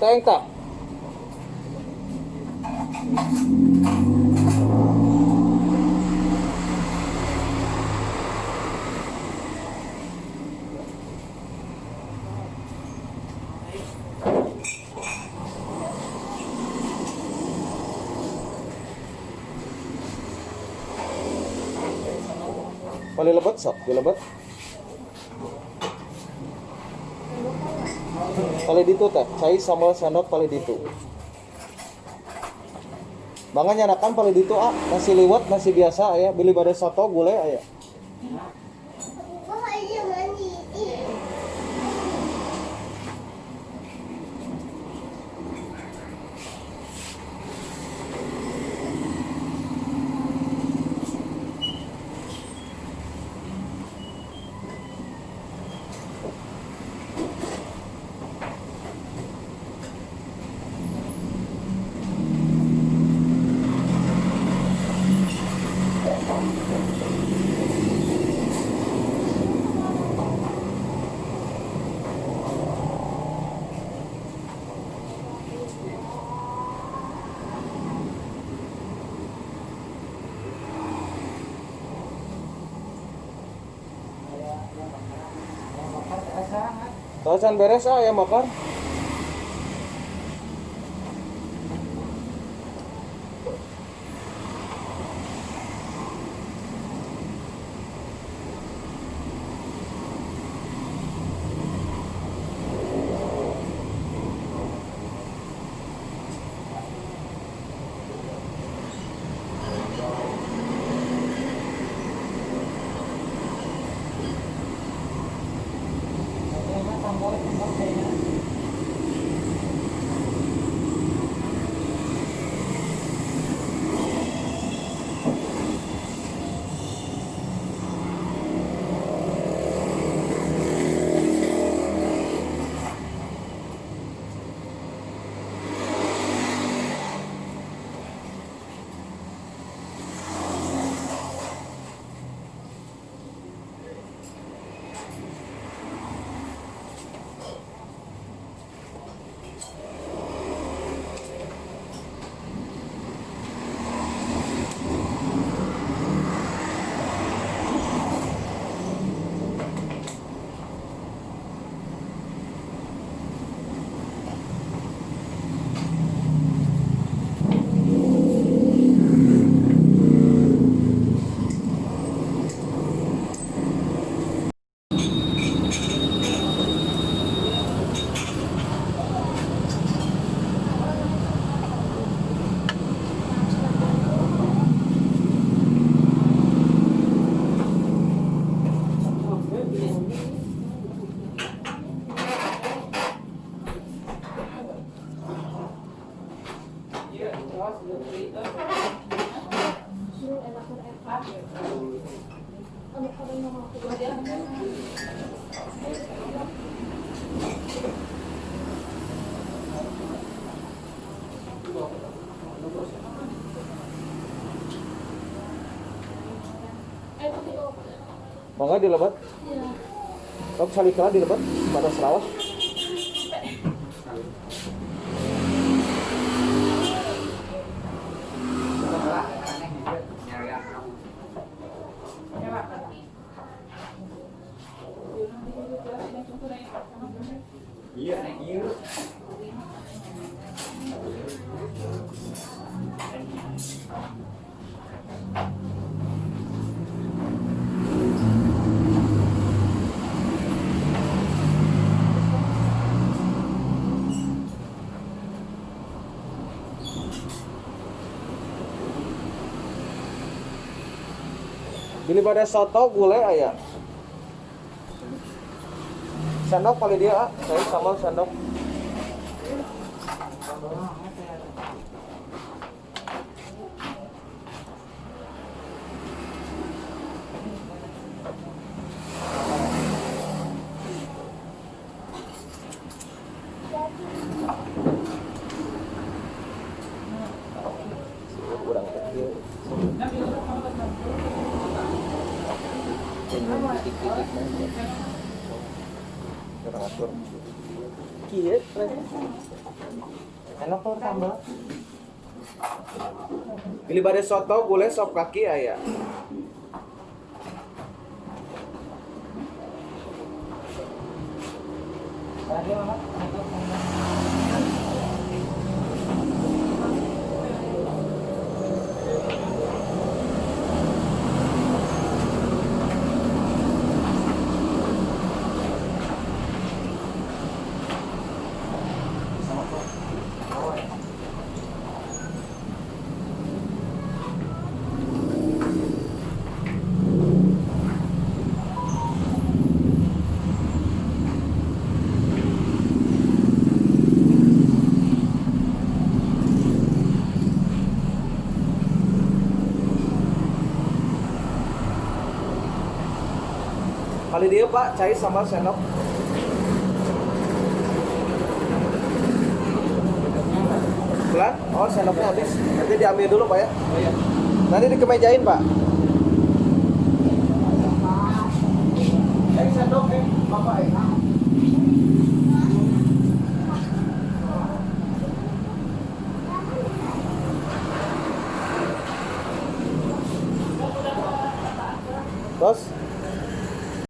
Teng tah. Palilabot sok, dilebet. Palih ditu teh, cai sambal sendok palih ditu. Mangga nyanakan palih ditu ah, nasi liwet, nasi biasa aya, bilih bade soto gule aya. Tahu can beres ah ayam bakar. Mangga dilebet. Sok salikala dilebet pada Sarawak. Bilih bade soto gule aya. Sendok palih dieu ah, cai sambal sendok. Urang teh kieu. Titik-titik mah. Kurang atur. Kieu. Enak tuh sambal. Pilih bade soto, gulai, sop kaki aya. Kali dia Pak, cai sama sendok. Pelan? Oh, sendoknya habis. Nanti diambil dulu Pak ya. Oh iya. Nanti dikemejain Pak. Eh, sendok Bapak eh. Terus?